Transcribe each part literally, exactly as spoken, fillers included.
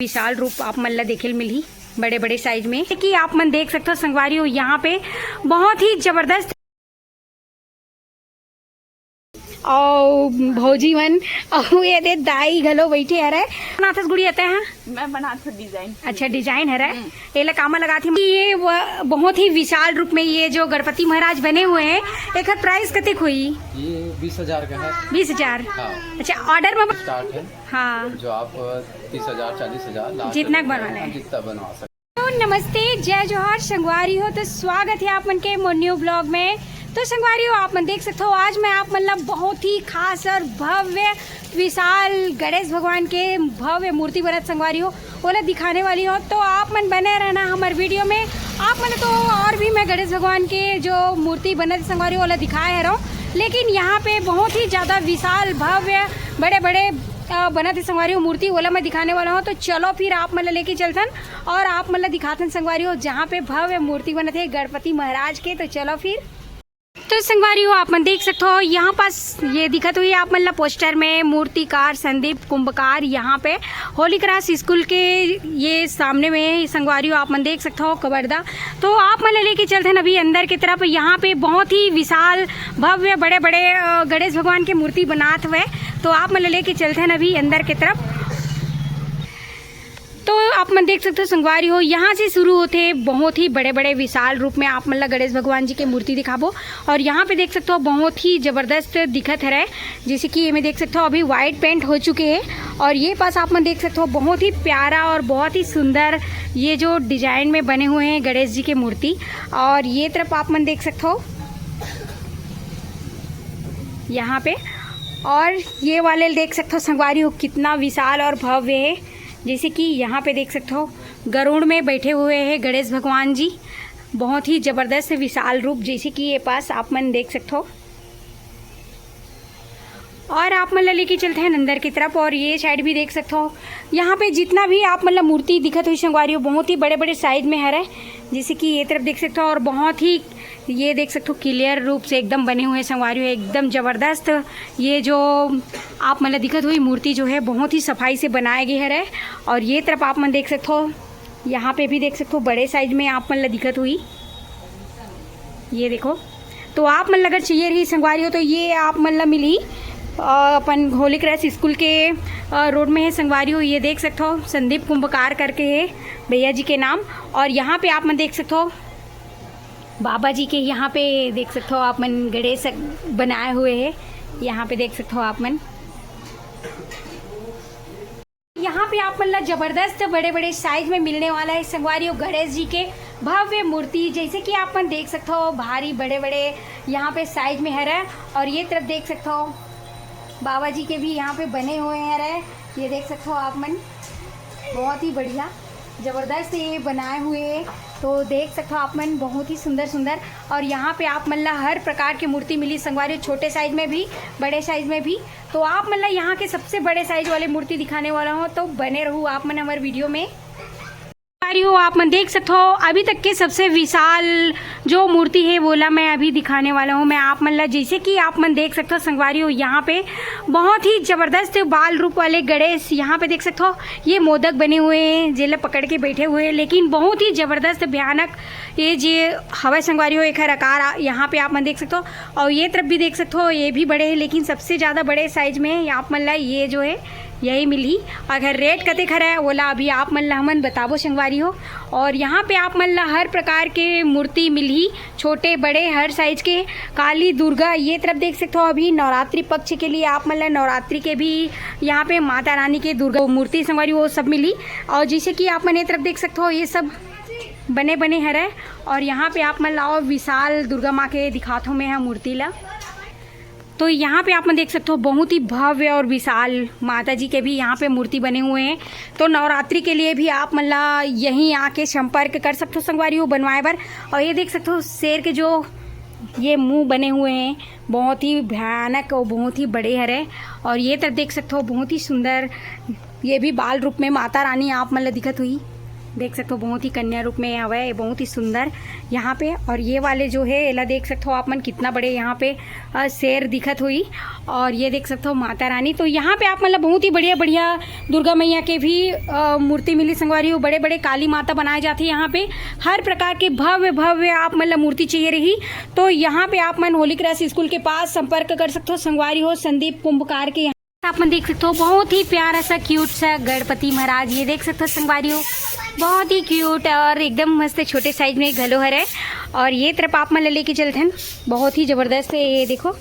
विशाल रूप आप मन ला देखे ल मिलही बड़े बड़े साइज में, कि आप मन देख सकथो संगवारी हो, यहाँ पे बहुत ही जबरदस्त। और भौजी मन, और ये दे दाई घलो बैठे हरे। बनाथस गुड़िया तैं हा? मैं बनात हूँ डिजाइन। अच्छा, डिजाइन हरे। एला कामा लगात ही? ये व-, बहुत ही विशाल रूप में ये जो गणपति महाराज बने हुए हैं, एकर प्राइस कतेक होही? ये बीस हजार का है। बीस हजार। हाँ। अच्छा, ऑर्डर में? स्टार्ट है। हाँ। जो आप तीस हजार, चालीस हजार, लास्ट जितना बनवा लें। जितना बनवा सकते। तो नमस्ते, जय जोहार संगवारी हो। तो स्वागत है आप मन के मोर न्यू ब्लॉग में। तो संगवारी हो, आप मन देख सकते हो, आज मैं आप मन ला बहुत ही खास और भव्य विशाल गणेश भगवान के भव्य मूर्ति बनत संगवारी हो, ओला दिखाने वाली हो। तो आप मन बने रहना हमारे वीडियो में। आप मन तो और भी मैं गणेश भगवान के जो मूर्ति बनत संगवारी हो, ओला दिखाए हरव, लेकिन यहाँ पे बहुत ही ज़्यादा विशाल भव्य बड़े बड़े अ, बनत हे संगवारी हो मूर्ति, ओला मैं दिखाने वाला हूँ। तो चलो फिर आप मन ला लेके चलथन और आप मन ला दिखाथन संगवारी हो, जहाँ पे भव्य मूर्ति बनत हे गणपति महाराज के। तो चलो फिर। तो संगवारी हो, आप मन देख सकते हो, यहाँ पास ये दिखत हुई आप मन ला पोस्टर में मूर्तिकार संदीप कुंभकार, यहाँ पे होली क्रॉस स्कूल के ये सामने में संगवारी हो, आप मन देख सकते हो कवर्धा। तो आप मन ला लेके चलथन अभी अंदर की तरफ। यहाँ पे बहुत ही विशाल भव्य बड़े बड़े अ, गणेश भगवान के मूर्ति बनात हुए। तो आप मन ला लेके चलथन अभी अंदर की तरफ। तो आप मन देख सकते हो संगवारी हो, यहाँ से शुरू होते बहुत ही बड़े बड़े विशाल रूप में आप मन ला गणेश भगवान जी के मूर्ति दिखाबो। और यहाँ पे देख सकते हो बहुत ही जबरदस्त दिखत हरे, जैसे कि ये में देख सकते हो अभी व्हाइट पेंट हो चुके हैं। और ये पास आप मन देख सकते हो बहुत ही प्यारा और बहुत ही सुंदर ये जो डिजाइन में बने हुए हैं गणेश जी के मूर्ति। और ये तरफ आप मन देख सकते हो यहाँ पे, और ये वाले देख सकते हो संगवारी हो कितना विशाल और भव्य है। जैसे कि यहाँ पे देख सकते हो गरुड़ में बैठे हुए हैं गणेश भगवान जी, बहुत ही जबरदस्त विशाल रूप, जैसे कि ये पास आप मन देख सकते हो। और आप मन ला लेके चलते हैं अंदर की तरफ, और ये साइड भी देख सकते हो, यहाँ पे जितना भी आप मन ला मूर्ति दिखत हुई संगवारी हो बहुत ही बड़े बड़े साइज में हरे। जैसे कि ये तरफ देख सकते हो, और बहुत ही ये देख सकते हो क्लियर रूप से एकदम बने हुए संगवारी हो, एकदम जबरदस्त। ये जो आप मन ला दिखत हुई मूर्ति जो है बहुत ही सफाई से बनाए गए हरे। और ये तरफ आप मन देख सकते हो, यहाँ पे भी देख सकते हो बड़े साइज में आप मन ला दिखत हुई, ये देखो। तो आप मन ला अगर चाहिए रही संगवारी हो तो ये आप मन ला मिली अ, अपन होली क्रॉस स्कूल के अ, रोड में है संगवारी हो। ये देख सकते हो संदीप कुंभकार करके है भैया जी के नाम। और यहाँ पे आप मन देख सकते हो बाबा जी के, यहाँ पे देख सकते हो आप मन गणेश बनाए हुए हैं। यहाँ पे देख सकते हो आप मन, यहाँ पे आप मन ला जबरदस्त बड़े बड़े साइज में मिलने वाला है संगवारी हो गणेश जी के भव्य मूर्ति, जैसे कि आप मन देख सकते हो भारी बड़े बड़े यहाँ पे साइज में हरे। और ये तरफ देख सकते हो बाबा जी के भी यहाँ पे बने हुए हरे, ये देख सकते हो आप मन, बहुत ही बढ़िया जबरदस्त ये बनाए हुए है। तो देख सकते हो आप मन बहुत ही सुंदर सुंदर। और यहाँ पे आप मन ला हर प्रकार की मूर्ति मिली संगवारी, छोटे साइज में भी, बड़े साइज में भी। तो आप मन ला यहाँ के सबसे बड़े साइज वाले मूर्ति दिखाने वाला हूँ, तो बने रहू आप मन हमारे वीडियो में। संगवारी हो, आप मन देख सकते हो अभी तक के सबसे विशाल जो मूर्ति है वोला मैं अभी दिखाने वाला हूँ मैं आप मन ला। जैसे कि आप मन देख सकते हो संगवारी हो, यहाँ पे बहुत ही जबरदस्त बाल रूप वाले गणेश यहाँ पे देख सकते हो, ये मोदक बने हुए हैं जेला पकड़ के बैठे हुए हैं, लेकिन बहुत ही जबरदस्त भयानक ये जे हवय संगवारी हो, एकर आकार आ-, यहाँ पे आप मन देख सकते हो। और ये तरफ भी देख सकते हो, ये भी बड़े हैं, लेकिन सबसे ज़्यादा बड़े साइज में आप मन ला ये जो है यही मिलही। अगर रेट कतेक हरय ओला अभी आप मन ला हमन बताबो संगवारी हो। और यहाँ पे आप मन ला हर प्रकार के मूर्ति मिलही, छोटे बड़े हर साइज के। काली दुर्गा ये तरफ देख सकते हो, अभी नवरात्रि पक्ष के लिए आप मन ला नवरात्रि के भी यहाँ पे माता रानी के दुर्गा मूर्ति संगवारी वो सब मिली। और जैसे कि आप मन ये तरफ देख सकते हो, ये सब बने बने हरय। और यहाँ पे आप मन ला और विशाल दुर्गा माँ के दिखात हो मैं ह मूर्ति ला। तो यहाँ पे आप मन देख सकते हो बहुत ही भव्य और विशाल माता जी के भी यहाँ पे मूर्ति बने हुए हैं। तो नवरात्रि के लिए भी आप मन ला यहीं आके संपर्क कर सकते हो संगवारी हो बनवाए बर। और ये देख सकते हो शेर के जो ये मुंह बने हुए हैं, बहुत ही भयानक और बहुत ही बड़े हरे। और ये तरफ देख सकते हो बहुत ही सुंदर, ये भी बाल रूप में माता रानी आप मन ला दिखत हुई। देख सकते हो, बहुत ही कन्या रूप में हवय, बहुत ही सुंदर यहाँ पे। और ये वाले जो है, एला देख सकते हो आप मन, कितना बड़े यहाँ पे अ, शेर दिखत हुई। और ये देख सकते हो माता रानी। तो यहाँ पे आप मन ला बहुत ही बढ़िया बढ़िया दुर्गा मैया के भी अ, मूर्ति मिली संगवारी हो। बड़े बड़े काली माता बनाए जाते हैं यहाँ पे। हर प्रकार के भव्य भव्य आप मन ला मूर्ति चाहिए रही, तो यहाँ पे आप मन होली क्रॉस स्कूल के पास संपर्क कर सकते हो संगवारी हो, संदीप कुंभकार के यहाँ। आप मन देख सकते हो, बहुत ही प्यारा सा, क्यूट सा गणपति महाराज। ये देख सकते हो संगवारी हो, बहुत ही क्यूट और एकदम मस्त छोटे साइज में घलो हरे। और ये तरफ आप मन ला लेके चलथन, बहुत ही जबरदस्त है। ये देखो,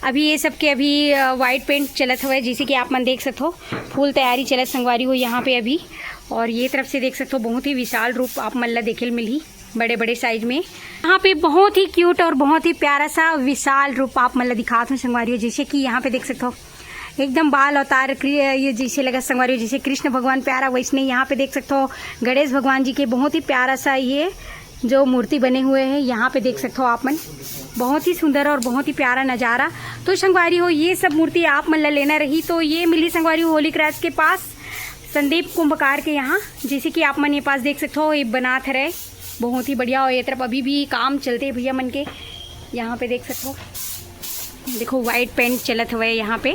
अभी ये सबके अभी व्हाइट पेंट चलत हवय, जैसे कि आप मन देख सकते हो, फुल तैयारी चलत संगवारी हो यहाँ पे अभी। और ये तरफ से देख सकते हो, बहुत ही विशाल रूप आप मन ला देखे ल मिलही, बड़े बड़े साइज में। यहाँ पे बहुत ही क्यूट और बहुत ही प्यारा सा विशाल रूप आप मन ला दिखात हूँ संगवारी हो। जैसे कि यहाँ पे देख सकते हो, एकदम बाल अवतार क्रि-, ये जैसे लगा संगवारी हो, जैसे कृष्ण भगवान प्यारा, वैसने यहाँ पे देख सकते हो गणेश भगवान जी के बहुत ही प्यारा सा ये जो मूर्ति बने हुए हैं। यहाँ पे देख सकते हो आप मन, बहुत ही सुंदर और बहुत ही प्यारा नज़ारा। तो संगवारी हो, ये सब मूर्ति आप मन ला लेना रही तो ये मिली संगवारी हो होली क्रॉस के पास, संदीप कुंभकार के यहाँ। जैसे कि आप मन ये पास देख सकते हो, ये बनात हरे, बहुत ही बढ़िया। और ये तरफ अभी भी काम चलते हैं भैया मन के। यहाँ पे देख सकते हो, देखो, व्हाइट पेंट चलत हुए यहाँ पे।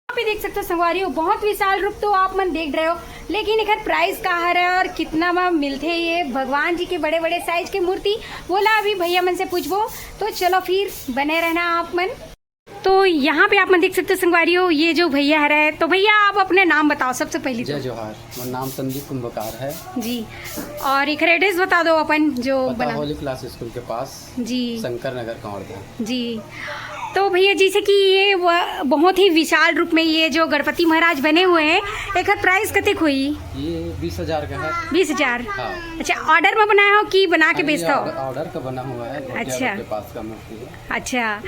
यहाँ पे देख सकते हो संगवारी हो, बहुत विशाल रूप तो आप मन देख रहे हो, लेकिन एकर प्राइस का हरे और कितना में मिलथे ये भगवान जी के बड़े बड़े साइज के मूर्ति, वोला अभी भैया मन से पूछबो। तो चलो फिर बने रहना आप मन। तो यहाँ पे आप मन देख सकते हो संगवारी हो, ये जो भैया हरे, तो भैया आप अपने नाम बताओ सबसे पहले तो। जय जोहार, मोर नाम संदीप कुंभकार है। जी, और एकर एड्रेस बता दो अपन जो पता बना। होली क्लास स्कूल के पास, जी। शंकर नगर, कवर्धा। जी, तो भैया, जैसे कि ये व-, बहुत ही विशाल रूप में ये जो गणपति महाराज बने हुए हैं, एकर प्राइस कतेक होई? ये बीस हजार का है। बीस हजार? हाँ। अच्छा, ऑर्डर में बनाए हो कि बना के हाँ, ये बेचता हो? ऑर्डर, ऑर्डर का बना हुआ है, भोटिया अच्छा। रोड के पास का मूर्ति है। अच्छा,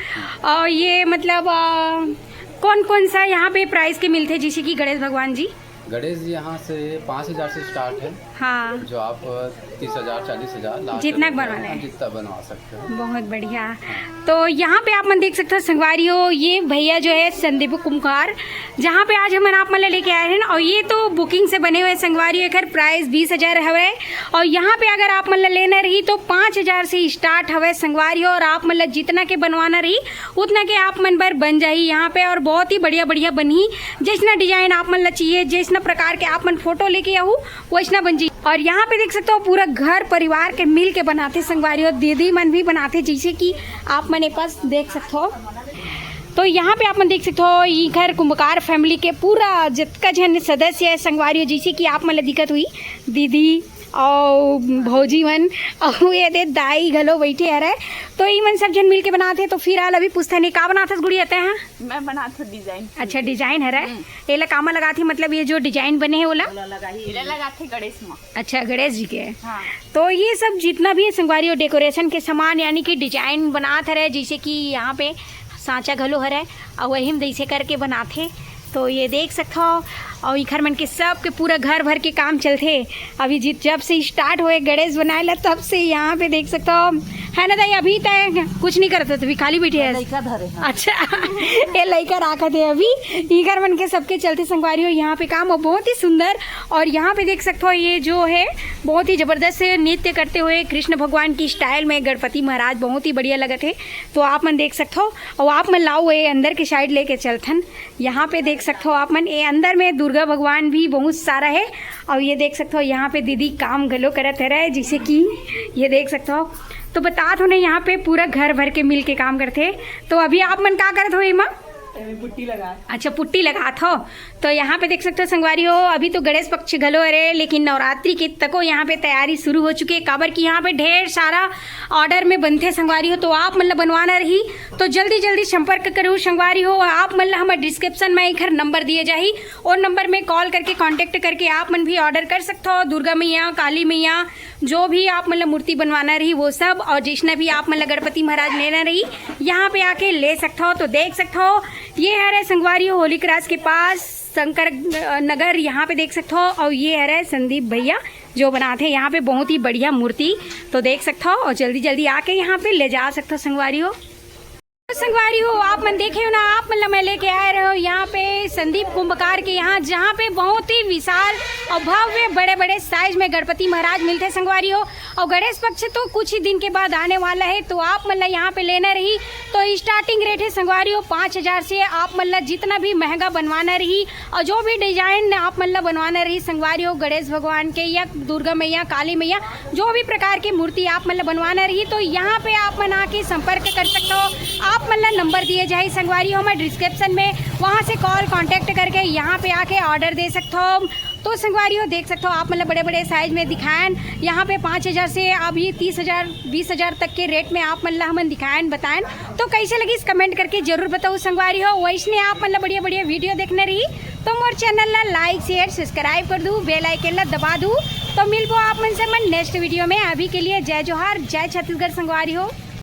और ये मतलब, अ, कौन कौन सा यहाँ पे प्राइस के मिलते हैं, जैसे कि गणेश भगवान जी? गणेश जी यहाँ से पाँच हजार से स्टार्ट है। हाँ। जो आप तीस हजार, चालीस हजार, लास्ट जितना बनवा लें। जितना बनवा सकते हो। बहुत बढ़िया। तो यहाँ पे आप मन देख सकते हो संगवारी हो, ये भैया जो है संदीप कुंभकार, जहाँ पे आज हमन आप मन ला लेके आए हैं ना, और ये तो बुकिंग से बने हुए संगवारी हो, एकर प्राइस बीस हजार हवे। और यहाँ पे अगर आप मन ला लेना रही तो पाँच हजार से स्टार्ट हवे संगवारी हो, और आप मन ला जितना के बनवाना रही उतना के आप मन बर बन जाही यहाँ पे। और बहुत ही बढ़िया बढ़िया बनही, जैसना डिजाइन आप मन ला चाहिए, जैसना प्रकार के आप मन फोटो लेके आहू, वैसना बन जाही। और यहाँ पे देख सकते हो पूरा घर परिवार के मिल के बनाते संगवारी हो, दीदी मन भी बनाते, जैसे कि आप मन ए पास देख सकते हो। तो यहाँ पे आप मन देख सकते हो, ई घर कुंभकार फैमिली के पूरा जितका झन सदस्य है संगवारी हो, जैसे कि आप मन ला दिखत हुई दीदी और भौजी मन, और ये दे दाई घलो बैठे हरे। तो ई मन सब झन मिल के बनाते। तो फिलहाल अभी पूछते नहीं, का बनाते गुड़िया ते हैं? मैं बनात हूँ डिजाइन। अच्छा, डिजाइन हरे। हम्म। एला कामा लगाथे, मतलब ये जो डिजाइन बने है ओला? एला लगाथे गणेश माँ। अच्छा, गणेश जी के। हाँ। तो ये सब जितना भी है संगवारी और डेकोरेशन के सामान, यानी कि डिजाइन बनात हरे, जैसे कि यहाँ पे सांचा घलो हरे, और वही में जैसे करके बनाथे। तो ये देख सकथो, और इखर मन के सबके पूरा घर भर के काम चलथे। अभी जित-, जब से स्टार्ट होए गणेश बनाए ला, तब से यहाँ पे देख सकथो, है ना दाई? अभी तय कुछ नहीं करत, अभी खाली बैठे है। लइका धरे हैं। अच्छा, ये लइका राखत है अभी। इखर मन के सबके चलते संगवारी हो यहाँ पे काम, और बहुत ही सुंदर। और यहाँ पे देख सकथो, ये जो है बहुत ही जबरदस्त से नृत्य करते हुए कृष्ण भगवान की स्टाइल में गणपति महाराज, बहुत ही बढ़िया लगत है। तो आप मन देख सकथो, और आप मन लाओ ये अंदर के साइड लेके चलथन। यहाँ पे देख सकथो आप मन, ये अंदर में दुर्गा भगवान भी बहुत सारा है। और ये देख सकथो, यहाँ पे दीदी काम घलो करत हरे, जैसे कि ये देख सकथो। तो बतात हो ना, यहाँ पे पूरा घर भर के मिल के काम करथे। तो अभी आप मन का करत हो एमा? एमे पुट्टी लगा। अच्छा, पुट्टी लगात हो। तो यहाँ पे देख सकते हो संगवारी हो, अभी तो गणेश पक्ष घलो हरे, लेकिन नवरात्रि के तको यहाँ पे तैयारी शुरू हो चुकी है, काबर कि यहाँ पे ढेर सारा ऑर्डर में बनथे संगवारी हो। तो आप मन ला बनवाना रही तो जल्दी जल्दी संपर्क करो संगवारी हो। आप मन ला हमर डिस्क्रिप्शन में एखर नंबर दिए जाही, और नंबर में कॉल करके, कॉन्टेक्ट करके आप मन भी ऑर्डर कर सकते हो। दुर्गा मैया, काली मैया, जो भी आप मन ला मूर्ति बनवाना रही वो सब, और जैसना भी आप मन ला गणपति महाराज लेना रही, यहाँ पे आके ले सकते हो। तो देख सकते हो, ये हरे संगवारी हो होली क्रॉस के पास शंकर, अ, नगर, यहाँ पे देख सकते हो। और ये हरे संदीप भैया जो बनाते हैं यहाँ पे बहुत ही बढ़िया मूर्ति। तो देख सकते हो और जल्दी जल्दी आके यहाँ पे ले जा सकते हो संगवारी हो। संगवारी हो, आप मन देखे हो ना, आप मन ला मैं लेके आए रहे हो यहाँ पे संदीप कुंभकार के यहाँ, जहाँ पे बहुत ही विशाल और भव्य बड़े बड़े साइज में गणपति महाराज मिलते संगवारी हो। और गणेश पक्ष तो कुछ ही दिन के बाद आने वाला है, तो आप मन ला यहाँ पे लेना रही तो स्टार्टिंग रेट है संगवारी हो पाँच हजार से। आप मन ला जितना भी महंगा बनवाना रही और जो भी डिजाइन आप मन ला बनवाना रही संगवारी हो, गणेश भगवान के या दुर्गा मैया, काली मैया, जो भी प्रकार की मूर्ति आप मन ला बनवाना रही तो यहाँ पे आप मन आके संपर्क कर सकते हो। आप मन ला नंबर दिए जाए संगवारी हो मैं डिस्क्रिप्शन में, वहाँ से कॉल कॉन्टैक्ट करके यहाँ पे आके ऑर्डर दे सकते हो। तो संगवारी हो देख सकते हो आप मन ला बड़े बड़े साइज में दिखाएन, यहाँ पे पाँच हजार से अभी तीस हजार, बीस हजार तक के रेट में आप मन ला हमन दिखाएन बताएन। तो कैसे लगिस कमेंट करके जरूर बताओ संगवारी हो। वैसने आप मन ला बढ़िया बढ़िया वीडियो देखना रही तो मोर चैनल ला लाइक शेयर सब्सक्राइब कर दू, बेल आइकन ला दबा दू। तो मिलबो आप मन से मन नेक्स्ट वीडियो में। अभी के लिए जय जोहार, जय छत्तीसगढ़ संगवारी हो।